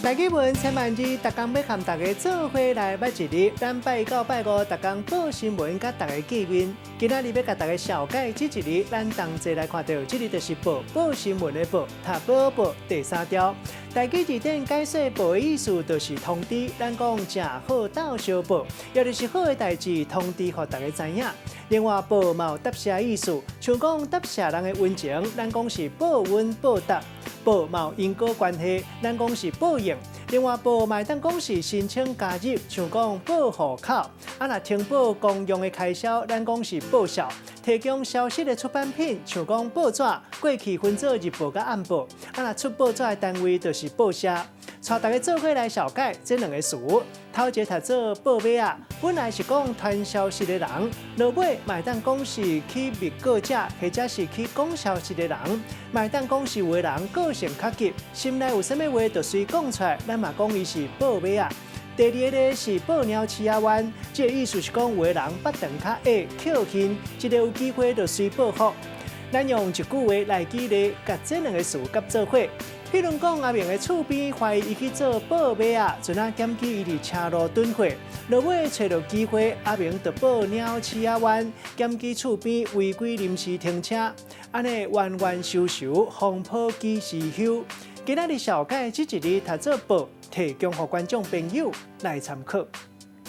台語文千萬字，逐工欲和大家做伙來捌一字。咱拜一到拜五，逐工報新聞，佮大家見面。今仔日欲共大家紹介這一字，咱同齊來看著，這字就是報，報新聞的報，讀報報第三調。台語字典解說報的意思就是通知，咱講誠好鬥相報，也就是好的代誌通知予大家知影。另外，報嘛有答謝的意思，像講答謝人的溫情，咱講是報恩報答。報嘛有因果關係，咱講是報應。另外，報嘛會當講是申請加入，像講報戶口。啊，若呈報公用的開銷，咱講是報銷。提供消息的出版品，像講報紙，過去分做日報佮暗報。啊，若出報紙的單位就是報社。帶大家做伙來紹介這兩個詞。頭一個讀做報馬仔，本來是講傳消息的人，落尾嘛會當講是去密告者，或者是去講消息的人，嘛會當講是有的人個性較急，心內有啥物話就隨講出來，咱嘛講伊是報馬仔。第二个是報鳥鼠仔彎，這个意思是講有的人腹腸較狹，抾輕，一个有機會就隨報復。咱用一句話來舉例，共這兩个詞佮做伙。譬如講，阿明的厝邊懷疑伊去做報馬仔，陣仔檢舉伊佇車路囤貨，落尾揣著機會，阿明就報鳥鼠仔彎，檢舉厝邊違規臨時停車，按呢冤冤仇仇，風波幾時休？今仔日紹介這一字讀做報，提供予觀眾朋友來參考。